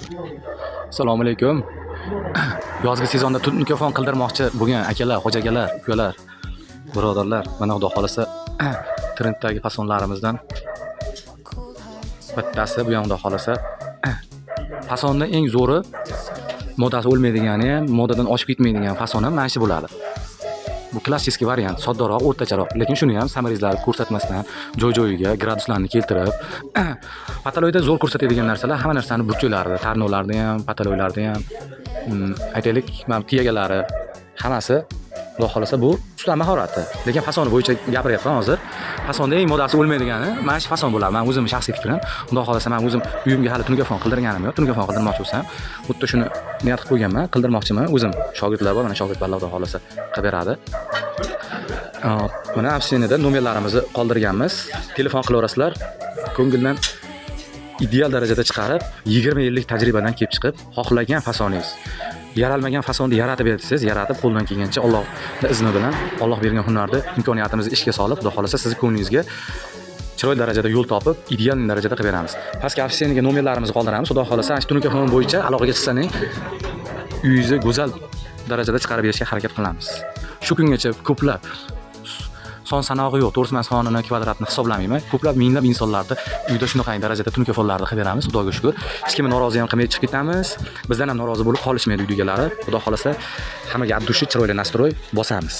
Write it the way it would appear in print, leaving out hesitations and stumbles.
Assalomu alaykum. Yozgi sezonda mikrofon qildirmoqchi bo'lgan akalar, hoji akalar, ukalar, birodarlar, mana xudo xolasa trenddagi fasonlarimizdan bittasi bu ham xudo xolasa. Fasonni eng zo'ri, modasi o'lmaydigani ham, modadan oshib ketmaydigan fason ham mana shu bo'ladi. Bu klassik variant, soddaroq, o'rtacharoq, lekin shuni ham саморез lar ko'rsatmasdan joy-joyiga graduslarni keltirib, потолок da zo'r ko'rsatadigan narsalar, hamma narsani burchaklarida, tarnovlarda ham, потолок larda ham, aytaylik, mana bu tiyagalari, hammasi xudo xohlasa bu usta mahorati. Lekin fasoni bo'yicha gapiryapman hozir. Fasonda eng modasi o'lmaydigani mana shu fason bo'ladi. Men o'zimni shaxsiy fikrim. Xudo xohlasa men o'zim uyimga hali tunukafon qildirganim yo'q. Tunukafon qildirmoqchi bo'lsam, xuddi shuni niyat qilib qo'yganman, qildirmoqchiman. O'zim shogirdlar bor, mana shogirdlar xudo xohlasa qilib beradi. Mana описание da nomerlarimizni qoldirganmiz. Telefon qilaverasizlar. Ko'ngildan ideal darajada chiqarib, 20 yillik tajribadan kelib chiqib, xohlagan fasoningiz, yaralmagan fasonni yaratib berasiz, yaratib qo'ldan kelgancha Allohning izni bilan, Alloh bergan hunarni, imkoniyatimizni ishga solib, xudo xohlasa sizni ko'nglingizga chiroyli darajada yo'l topib, ideal darajada qilib beramiz. Pastki описание ga nomerlarimizni qoldiramiz. Xudo xohlasa ana shu tunukafon bo'yicha aloqaga chiqsangiz, uyingizni go'zal darajada chiqarib berishga harakat qilamiz. Shu kungacha ko'plab, son sanog'i yo'q, to'g'risi man sonini, kvadratini hisoblamayman. Ko'plab minglab insonlarni uyda shunaqangi darajada tunukafonlarni qilib beramiz, Xudoga shukur. Hech kimni norozi ham qilmay chiqib ketamiz. Bizdan ham norozi bo'lib qolishmaydi uy egalari. Xudo xohlasa hammaga от души chiroyli настрой bosamiz.